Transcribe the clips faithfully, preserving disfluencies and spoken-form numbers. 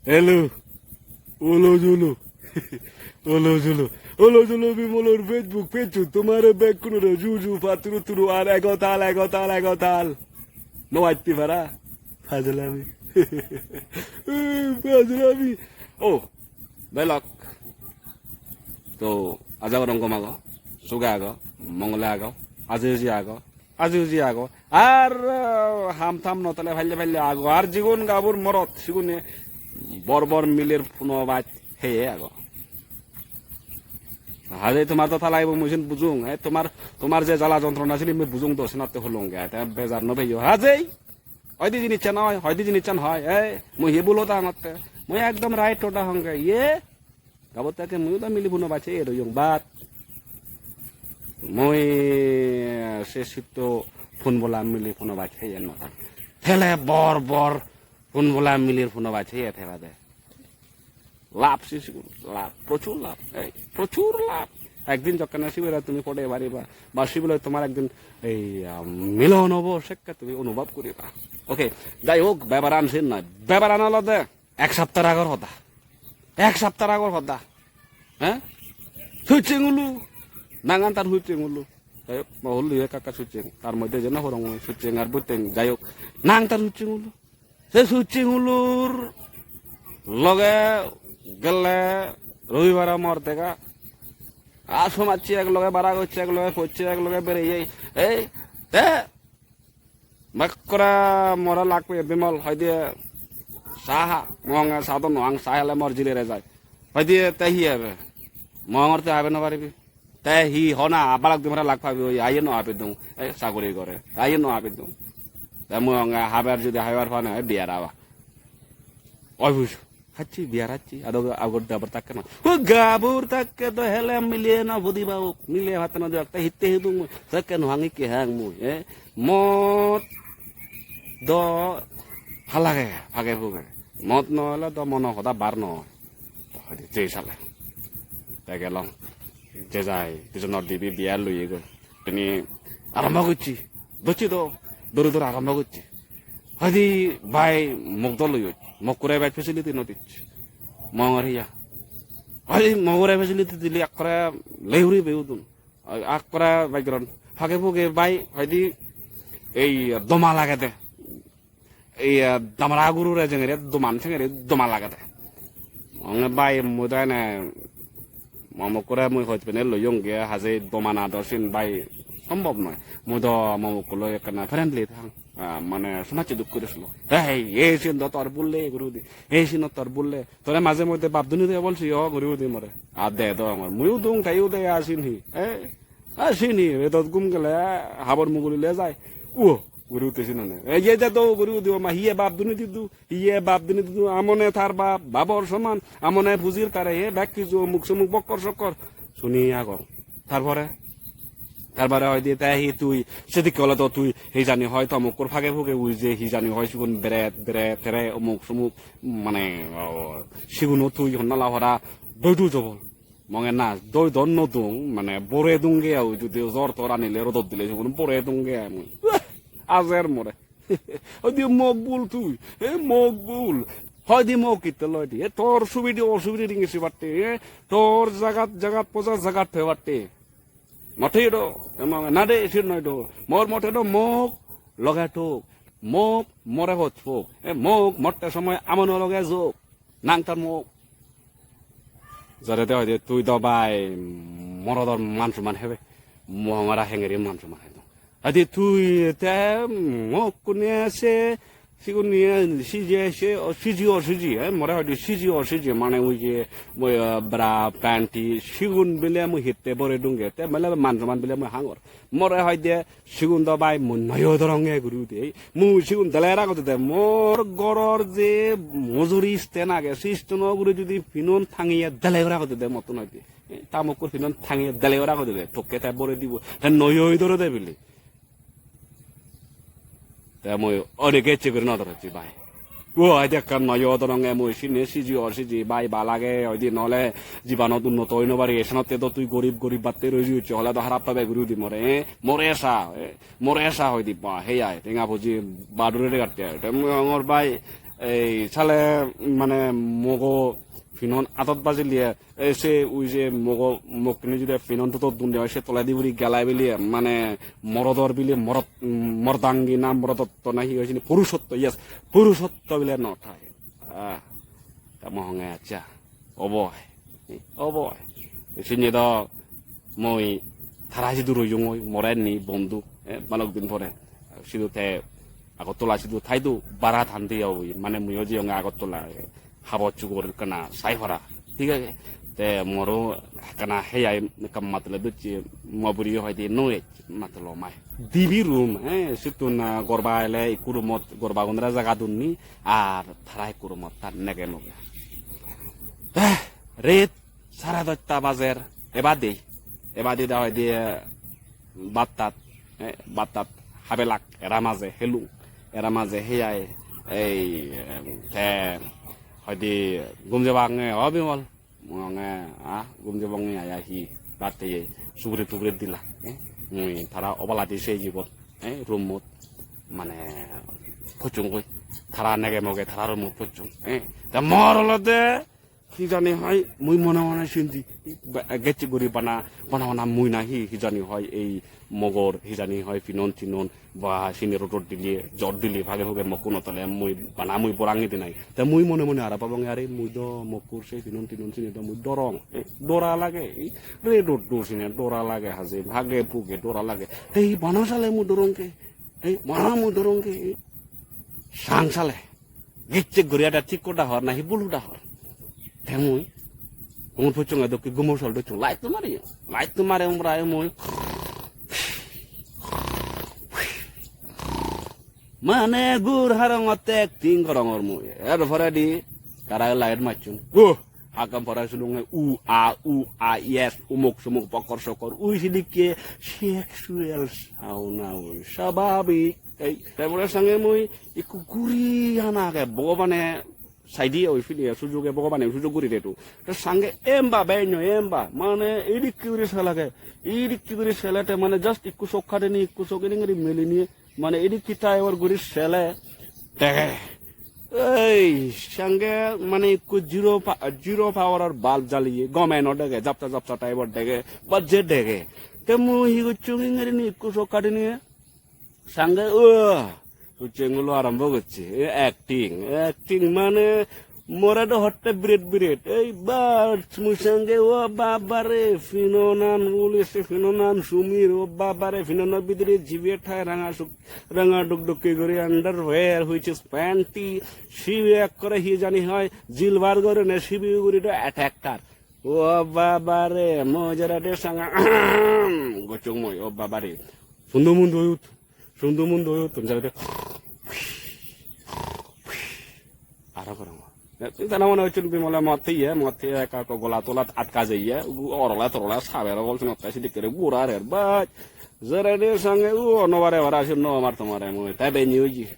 Hello. Olo jolo. Olo jolo. Olo jolo Bimolor Facebook page-ot tomare bekkunore ju ju patturu turu ar egotal, egotal, egotal. No atti para. Fajlami. Fajlami. Oh, belok. To, aja gorong gom ago. Suge ago. Mongole ago. Aji uji ago. Aji uji ago. Ar, uh, ham tham no tale palle palle ago. Ar jigun gabur morot, sigune bor bor milir puno baj heye ago. Haje tomar to talaibo mui sen bujung, eh, tomar, tomar je jala jontrona sini mui bujung do, senatte holonge, te bejar no peyo. Hajei, hoide jinissan oi, hoide jinissan hoi, eh, mui hi bhul hoda hongotte, mui ekdom right hoda honge, ye, gabur takke mui do mili puno baj heye royong, but mui se sitto pun bola mili puno baj heye no. Tele bor bor pun bola milir puno baj heye thebade. Lab si sigun, lab, prochur lab, ei, prochur lab. Ekdin jokkene sibere tumi pode pariba, ba sibe loi tomar ekdin ei, ah, milon obo, sekke tumi onubhob guriba. Okay, jai hok, bebaran sen noi. Bebaran olode ek saptar agor hoda. Ek saptar agor hoda. He? Sucheng ulu. Nangan tar Sucheng ulu. Jai hok, mo hullu ekka ekka Sucheng. Tar moddhe je no horong mui Sucheng ar Butteng, jai hok. Nang tar Sucheng ulu. Se Sucheng ulur loge gelle robibare mor dega. Ar somajje ek loge bara gocche, ek loge pocche, ek loge bereye. Ei, te bekkore more lak peye Bimol, hoide sa ha, mui honge sa do no hang, sa hele mor jilere jai. Hoide te hi habe? Mui hongor te habe no paribi. Te hi hona, balok din pore lak pabi, oi, aye no habidung, e, sagori gore, aye no habidung. Te mui honge haber judi habar pane, e, biyar haba. Oi bujo, hacchi biyar hacchi, ado agor dabor takke no. O gabur takke do hele mile no budiba ok, mile hate no diba, te hitte hidung mui, takke no hangi ke hang mui, e, mot do halage, phage phuge. Mot no ole do mono hoda bar no. Jei sale. Te gelong. Je jai, dijonor dibe biyar loye goi. Tini arombo gocche. Docche do, dori dori arombo gocche. Hoide bai mok dol loyot. Mokkore bai facility no dicche. Mongor hiya. Hoide mogore facility dile ekkore lehuri beudun. Ekkore bai goron. Phage phuge bai hoide ei doma lagede. Iya, damara gurure jengere doman sengere doma lagede. Onge bai mui do ene mo mokkore mui hoj pene loyonge, haje domana do sin bai sombhob noi. Mui do mo mokko loi ekkana friendly thang. Ah, mane somajje duk guri solo. Ei, ei sin do tor bulle guri di. Ei sin do tor bulle. Tore maje moddhe bap duni de bolsi o guri udi more. Ar de do amar. Mui udung tai ude a sin hi. Eh? A sini, redot gum gele, habor muguli le jai. Uo, guri utte sinone. E, ye jado guri udibo ma, hiye bap duni didu, hiye bap duni didu, amone tar bap, babor soman, amone pujir tare, he, bek kiju, muk sumuk bokkor sokkor. Suni agong. Tarpore, tarpore hoide te hi tui, sedik ole to tui, hi jani hoi to mukkur phage phuge ui je, hi jani hoi sigun beret, beret, tere, omuk sumuk, mane, o, siguno tui honnala hora, doidu jobol. Monge na, doi don no dung, mane bore dunge ai, judi jor tor anile rodot dile sigun bore dunge ai mui. Ajer more. Hoide mok bul tui, e mok bul. Hoide mok kitte loi di, e tor subidi osubidi ringi sibatte, e tor jagat jagat poja jagat pebatte. Motte do, e monge na de sir noi do. Mor motte do mok loge tok, mok more hot pok, e mok motte somoy amono loge jok. Nang tar mok. Jare de hoide tui do bai morodor man somman hebe. Mongora hengeri man somman hedo. Hoide tui te mokkune se sigun niye sije se o siji o siji, eh, more hoide siji o siji mane ui je mui, ah, bra panti sigun bile mui hitte bore dunge te mele man somman bile mui hangor. More hoide sigun do bai mui noyo doronge guri ude. Mui sigun dele ragode de. Mor goror je mojuri stand age, se stand-o ugure judi pinon tangiye dele ragode de mottun hoide. Ta mokkur pinon tangiye dele ragode de. Tokke te bore dibo. Te noyo dore de bili. Te mui ode gecche guri no dorocchi bai. O, ai de ekkan noyo doronge mui sini siji or siji bai balage oide nole jibanot unnoto oi no pari, esenotte do tui gorib gorib batte roi jiyocche, hole do harap pabe guri udi more, eh? More esa, eh? More esa hoide ba, hei ai, tenga puji badure regatte ai. Te mui hongor bai, Ei sale mane mogo pinon adot bajiliye, ei se ui je mogo mokkune judi pinon dudot dunde oi, se toledi uri gelai beliye, mane morodor bile morot, mordangi na morodotto na hi oi sini, purusotto, yes, purusotto bile no thai. Ah, ta mo honge, accha, obo oi, obo oi. Sini do mui tara sidu royong oi, more ni bondhu, eh, balok din pore. Sidu te Agartala sidu thaidu bara than diya oi, mane muiyo jeyonge Agartala, habor sugor ekkana sai para, thik age? Te moro ekkana heyai ekka matole docche, mo buriyo hoide noi matolo mai. Dibi room, eh, sittun, ah, gorba ele ikku roomot gorbagunore jaga dunni, ar tara ikku roomot tar nege moge. Eh, ret sare dosta bajer, ebadi, ebadi da hoide, eh, battat, eh, battat habelak, era maje helung, era maje heyai, ei, eh, te hoide gum jebang, eh, o Bimol, mui honge, ah, gum jebong ni aya hi, batte ye, suguri tuguri dila, eh, mui tara oboladi se jibon, eh, roomot, mane, pochchung goi, tara nege moge tara roomot pochchung, eh, te mor olode, Hi jani hoi, mui mone mone sindi, ba, gecche guri bana, bana bana mui na hi, hi jani hoi, ei mogor, hi jani hoi, pinon tinon, ba, sini rodot dile, jor dile, phage phuge mokko no tole, mui bana mui borangi dinai. Te mui mone mone aro babonge, are mui do mokkur se pinon tinon sini do mui dorong, eh, dora lage, eh, redot do sini dora lage haje, phage phuge dora lage. Te hi bana sale mui dorongge, eh, bana mui dorongge, eh, sang sale. Gicchek guri ada thik hoda hor nahi bul hoda hor. Te mui, umor puchchunge dokke gumor sol docchung. Light to mari, light to mare umra mui. Mane gur harongotte acting gorongor mui. Er poredi tara light macchun. Uh, hakkam pora sulunge u a, u a, yes, umuk sumuk, bokkor sokkor. Ui sidikke sexual sound, sound. Sababik. Ei, te pore sange mui ikku guri ana age, Bhogobane saide oi pide sujuge, Bhogobane sujug guri dedo. Te sange emba benyo emba, mane idikke guri sel age, idikke guri sele te mane just ikku sok kadeni, ikku sok ining guri melini, mane idikke type-or guri sele dege. Ei, sange mane ikku zero pa-, zero power-or bulb jaliye, gome no dege, japsa japsa type-or dege, but je dege. Te mui hi gocchong, ingurinei ikku sok kadeni, Sange, o, huccheng gulo arombo gocche. E acting, acting mane more do hotte biret biret. Ei ba, mui sange, o babare, pinonan, uli se pinonan sumir, o babare, pinonor bidire jibe thai ranga suk-, ranga duk dukke guri underwear, which is panty, sibe ekkore hi jani hoi, jilbar gorine sibe ugure do attack tar. O babare, mui jara de sanga, gocchong mui, o babare. Sundu mundu oyut, sundu mundu oyut, tun jara de. Aro gorong. Tana mone hocchon Bimole mot heye, mot heye ekka ekka gola tolat atka jeye, orole torole saber ogol senotte sidikke guri gura rer, baj. Jara de sange, u, no bare bara, sin no mar tomare mui, te beni oye.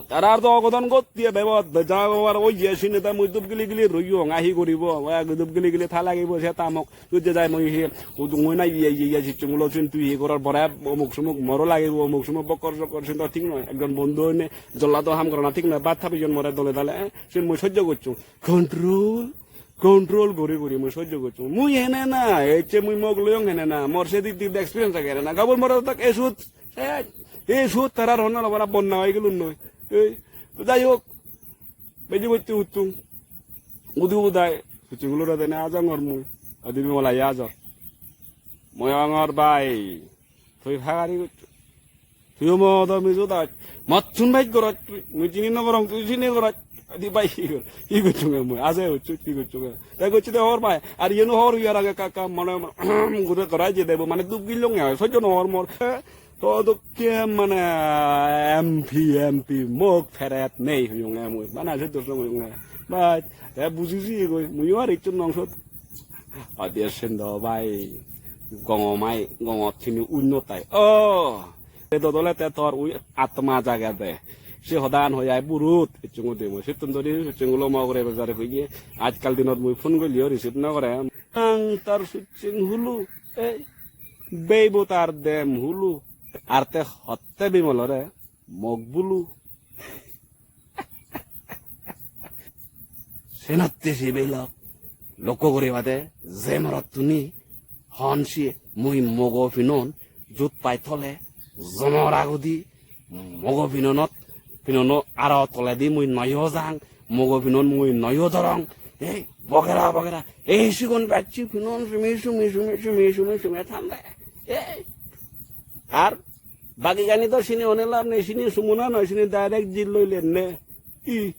Tarar do ogodon gottiye bebot, beja obar oye sini te mui dup gili gili royong, a hi guribo, a dup gili gili tha lagibo, se tamok, tui je jai mui hi, udung oi na iye, iye, iye, sicchung ulo sin tui hi goror bore, omuk sumuk moro lagibo, omuk sumuk bokkor sokkor, sin do thik noi, ekjon bondhu oine, jolla do ham gorana thik noi, bhat habiyon more dole dale, eh, sin mui sojjo gocchung. Control, control guri guri mui sojjo gocchung. Mui hene na, ecche mui mok loyong hene na, mor se dik dik experience age hene na, gabur moro tak esut, Ei, ei suot tarar honna lobara bonna oi gelun noi. Ei, to jai hok, beji boitte uttung. Udi udai, sucing ulo dene ajangor mui. Adi Bimola ya ajor. Mui angor bai, tui phagari goccho. Tui mo do mijo daj. Mottun bej goroj tui. Mui jini no gorong, tui jini goroj. Di bai hi gor, hi gocchunge mui, aje gocchung, hi gocchunge. Te gocchi de hobor pai, ar iyeno hobor oi ar age ekka ekka mane guri gorai je debo, mane duk gillonge oi, sojjo no hobor mor. To dokke mane M P, M P, mok peret nei hoyonge mui, bana sojjo no hoyonge. Bai, te buji jiyegoi, muiyo ar hissu nong sot. Adi sen do bai, gongo mai, gongot sini unno tai. Oh! Te dodole te tor ui atma jagede. Se hodan hoi ai burut, icchungo de mui. Sittun dori icchungulo mo ugure bejare hoye. Ajkal dinot mui phone golleo receive no gore. Ang tar succing hulu, ei, beibo tar dem hulu. Ar te hotte Bimolore mok bulu. Senotte sibe lok, lokko guribade, je morottuni hon siye, mui mogo pinon, jut pai tole, jomor agudi, mogo pinonot, pinono aro toledi mui noyo jang, mogo pinon mui noyo dorong, ei, bogera, bogera, ei sigon bacchi pinon, sumi, sumi, sumi, sumi, sumi, sumi, thambe, ei, ar bagigani do sini hone lab nei, sini sumuna noi, sini direct jil loi lenne. I.